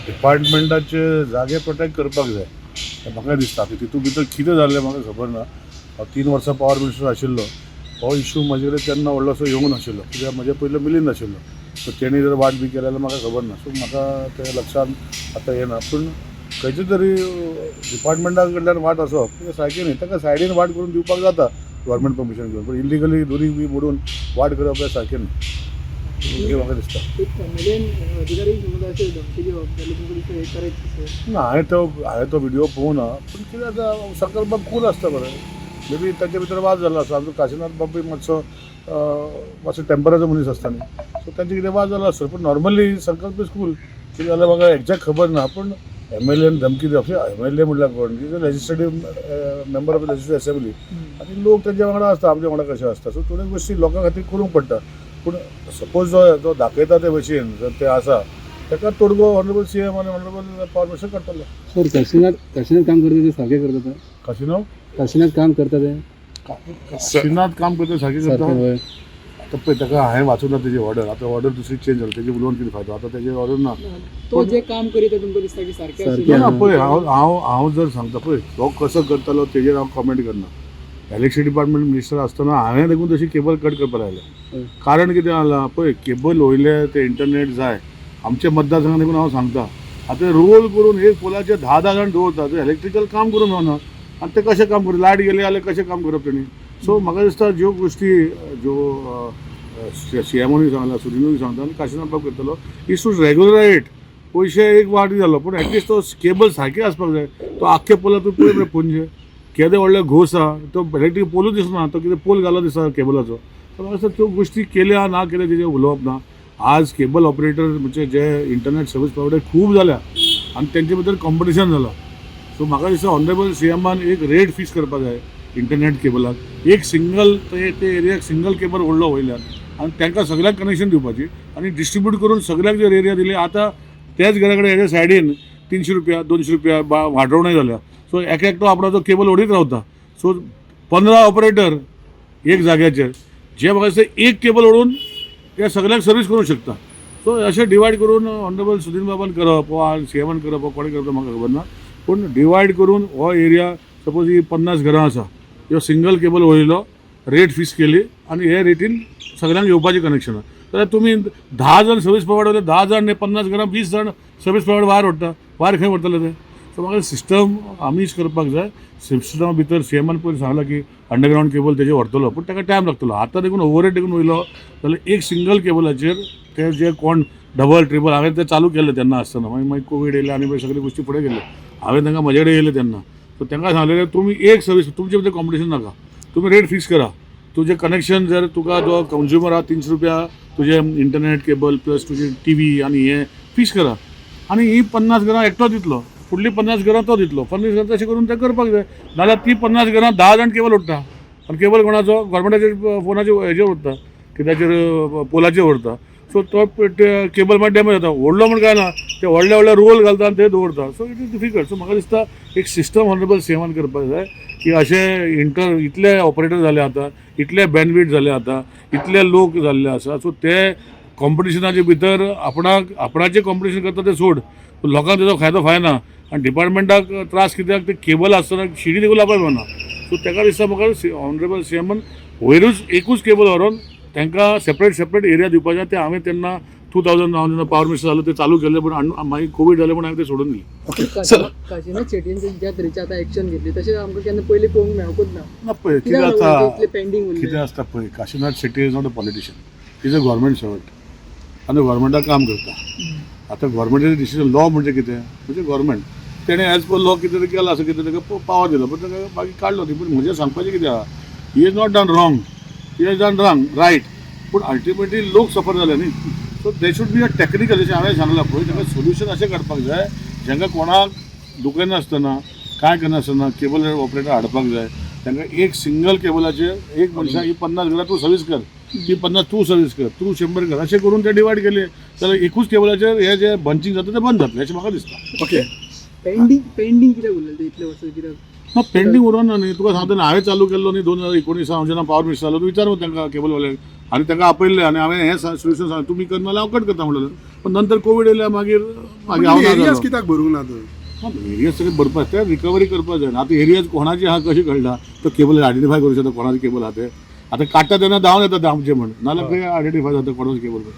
डिपार्टमेंटाचे जागे प्रोटेक्ट करपाक जाय हें म्हाका दिसता. आतां तितूंत भितर कितें जाल्लें म्हाका खबर ना. हांव 3 वर्सां पावर मिनिस्टर आशिल्लो. हो इशू म्हजे कडेन तेन्ना व्हडलोसो येवंक नाशिल्लो, कित्याक म्हजे पयलो मिलींद आशिल्लो. सो तेणी जर वाट बी केल्या जाल्यार म्हाका खबर ना. सो म्हाका तें लक्षांत आतां येना. पूण खंयचे तरी डिपार्टमेंटा कडल्यान वाट आसप तें सारकें न्ही. ताका सायडीन वाट करून दिवपाक जाता गव्हर्मेंट परमिशन घेवन, पूण इलिगली दुरीग बी मोडून वाट करप हें सारकें न्ही, हें म्हाका दिसता. एक एमएलएन अधिकारी समज अशें धमकी दिवप जाल्यार तुमकां दिसता हें करेक्ट अशें? ना, हांवें तो व्हिडिओ पळोवना. पूण कितें जाता, संकल्प कूल आसता बरें. मे बी तांचे भितर वाद जाल्लो आसा. आमचो काशिनाथ बाबूय मातसो मातसो टेंपराचो मनीस आसता न्ही, सो तांचे कितें वाद जालो आसतलो. पूण नॉर्मली संकल्प is cool. कितें जालें म्हाका एक्झॅक्ट खबर ना. पूण एमएलएन धमकी दिवप, एमएलए म्हणल्यार कोण? Is a legislative member of the legislative assembly आनी लोक तांच्या वांगडा आसता, आमच्या वांगडा कशें आसता. सो थोड्यो गोश्टी लोकां खातीर करूंक पडटा. पूण सपोज जो जो दाखयता ते भशेन जर ते आसा, ताका तोडगो ऑनरेबल सीएम आनी ऑनरेबल पावर मिनिस्टर काडटले. सर, काशिनाथ काशिनाथ काम करता ते सारकें करता ते? काशिनो? काशिनाथ काम करता ते? काशिनाथ काम करता सारकें करता. सारकें, हय. आतां पळय, ताका हांवें वाचूंक ना तेजी ऑर्डर. आतां ऑर्डर दुसरी चेंज जाली, तेजी उलोवन कितें फायदो? आतां तेजी ऑर्डर ना. तो जे काम करीत ते तुमकां दिसता की सारकें सारकें. आशिल्लें? ना, पळय, हांव हांव हांव जर सांगता पळय, तो कसो करतालो तेजेर हांव कॉमेंट करना. इलेक्ट्रिसिटी डिपार्टमेंट मिनिस्टर आसतना हांवें देखून तशी केबल कट करपाक लायलें. कारण कितें जालां पळय, केबल वयले ते इंटरनेट जाय आमच्या मतदारसंघात. देखून हांव सांगता, आतां रोल करून एक पोलाचेर 10 10 जाण दवरता, ते इलेक्ट्रिकल काम करूंक मेळना. आनी ते कशें काम करूं? लायट गेली जाल्यार कशें काम करप तेणी? सो म्हाका दिसता, ज्यो गोश्टी ज्यो सीएमओनूय सांगला, सुदिनूय सांगता आनी काशिनाथ बाब करतलो, is to रेगुलरायट. पयशे एक वाट जालो, पूण एटलिस्ट तो केबल सारकें आसपाक जाय. तो आख्खे पोला तूं पळय मरे, पणजे केदे व्हडले घोस आहा, तो इलेक्ट्रीक पोलूच दिसना. तो कितें पोल घालो दिसता केबलाचो. सो म्हाका दिसता, त्यो गोश्टी केल्या ना केल्या तेजेर उलोवप ना. आज केबल ऑपरेटर म्हणजे जे इंटरनेट सर्वीस प्रोवायडर खूब जाल्या आनी तेंचे भितर कॉम्पिटिशन जाला. सो म्हाका दिसता, ऑनरेबल सीएमान एक रेट फिक्स करपाक जाय इंटरनेट केबलाक. एक सिंगल ते ते एरियाक सिंगल केबल व्हडलो वयल्यान आनी तांकां सगळ्यांक कनेक्शन दिवपाची आनी डिस्ट्रीब्यूट करून सगळ्यांक जर एरिया दिली. आतां त्याच घरा कडेन हेच्या सायडीन 300 रुपया, 200 रुपया वाडोवणय जाल्या. सो एक एकटो आपणाचो केबल ओडीत रावता. सो 15 ऑपरेटर एक जाग्याचेर, जे म्हाका दिसता, एक केबल ओडून ते सगळ्यांक सर्वीस करूंक शकता. सो अशें डिवायड करून ऑनरेबल सुदीन बाबान करप वा सीएमान करप वा कोणें करप तें म्हाका खबर ना. पूण डिवायड करून हो एरिया, सपोज ही 50 घरां आसा, ह्यो सिंगल केबल वयलो, रेट फिक्स केली आनी हे रेटीन सगळ्यांक येवपाचें कनेक्शन. जाल्यार तुमी 10 जाण सर्वीस प्रोवायड जाल्यार 10 जाण न्ही, 50 घरां 20 जाण सर्वीस प्रोवायड वायर ओडटा. वायर खंय व्हरतले ते? सो म्हाका सिस्टम आमीच करपाक जाय. सिस्टमा भितर सीएमान पयलीं सांगलां की अंडरग्रावंड केबल तेजे व्हरतलो, पूण ताका टायम लागतलो. आतां देखून ओवरहेड देखून वयलो जाल्यार एक सिंगल केबलाचेर ते जे कोण डबल ट्रिपल, हांवें ते चालू केल्ले तेन्ना आसतना. मागीर मागीर कोवीड येयले आनी मागीर सगळी गोश्टी फुडें गेल्यो. हांवें तांकां, म्हजे कडेन येयले तेन्ना, सो तांकां सांगलेलें, तुमी एक सर्वीस, तुमचे भितर कॉम्पिटिशन नाका, तुमी रेट फिक्स करा. तुजें कनेक्शन जर तुका जो कंज्युमर आहा, 300 रुपया तुजें इंटरनेट केबल प्लस तुजी टीव्ही आनी हें फिक्स करा आनी ही 50 घरां एकटो दितलो, फुडली 50 घरां तो दितलो, 50 घरां, तशें करून तें करपाक जाय. नाजाल्यार ती 50 घरां 10 जाण केबल ओडटा आनी केबल कोणाचो? गव्हर्मेंटाचेर फोनाचेर हेजेर उरता, कित्याचेर, पोलाचेर उरता. सो तो केबल मागीर डॅमेज जाता. व्हडलो म्हण काय ना, ते व्हडले व्हडले रोल घालता आनी ते दवरता. So it is difficult. So म्हाका दिसता, एक सिस्टम ऑनरेबल सीएमान करपाक जाय की अशें इंटर इतले ऑपरेटर जाले आतां, इतले बँडवीथ जाले आतां, इतले लोक जाल्ले आसा. सो ते कॉम्पिटिशनाचे भितर आपणाक आपणाचें कॉम्पिटिशन करता ते सोड, पूण लोकांक तेजो फायदो फायना आनी डिपार्टमेंटाक त्रास. कित्याक ते केबल आसतना शिडी देखून लावपाक मेळना. सो ताका दिसता म्हाका, ऑनरेबल सीएमान वयरूच एकूच केबल व्हरोन तांकां सेपरेट सेपरेट एरिया दिवपाचे. ते हांवें तेन्ना 2000, हांव जेन्ना पावर मिनिस्टर जालो, ते चालू केल्ले, पूण मागीर कोवीड जालें म्हूण हांवें ते सोडून दिलें. काशिनाथ शेटयेन ज्या तरेची आतां एक्शन घेतली, तशें आमकां केन्ना पयलीं पळोवंक मेळकूच ना. ना, पळय कितें कित्याक लागून आसता, इतलें पेंडींग कितें उरलें? आसता पळय, Kashinath Shetty is not a politician, is a government servant आनी गव्हर्मेंटाक काम करता. आतां गव्हर्मेंटाचें डिसिजन, लॉ म्हणजे कितें? म्हणजे गव्हर्मेंट तेणें एज पर लॉ कितें तरी केलां आसा, कितें ताका पावर दिलो, पण ताका मागीर काडलो ती. पूण म्हजें सांगपाचें कितें आहा, he is not done wrong, he has done wrong right, पूण अल्टिमेटली लोक सफर जाले न्ही. So they should be a technical, जशें हांवें सांगलां पळय, ताका सोल्युशन अशें काडपाक जाय जांकां कोणाक दुखयनासतना, कांय करनासतना केबल ऑपरेटर हाडपाक जाय. तांकां एक सिंगल केबलाचेर एक मनशाक ही 50 घरां तूं सर्वीस कर, ती 50 तूं सर्वीस कर, तूं 100 कर, अशें करून ते डिवायड केले जाल्यार एकूच केबलाचेर हे जे बंचिंग जाता तें बंद जातलें, अशें म्हाका दिसता. ओके. पेंडींग पेंडींग कित्याक उरलें ते इतले वर्सां कित्याक? ना, पेंडींग उरोना न्ही. तुका सांगता न्ही, हांवें चालू केल्लो न्ही 2019 हांव जेन्ना पावर मिनिस्टर जालो, विचार मग तांकां केबलवाल्यांक आनी तांकां आपयल्लें आनी हांवें हें सोल्युशन सांगलें, तुमी करना जाल्यार हांव कट करता म्हणलें. पण नंतर कोवीड येयल्या मागीर मागीर हांव ना एरियाज जालो. कित्याक भरूंक ना तर? एरियाज सगळे भरपाक, ते रिकवरी करपाक जाय. आतां एरियाज कोणाचे आहा कशें कळटा? तो केबल आयडेंटिफाय करूं शकता कोणाचे केबल आहा ते. आतां काडटा तेन्ना धांवन येता ते आमचे म्हण, नाजाल्यार खंय आयडेंटिफाय जाता कोणाचे केबल.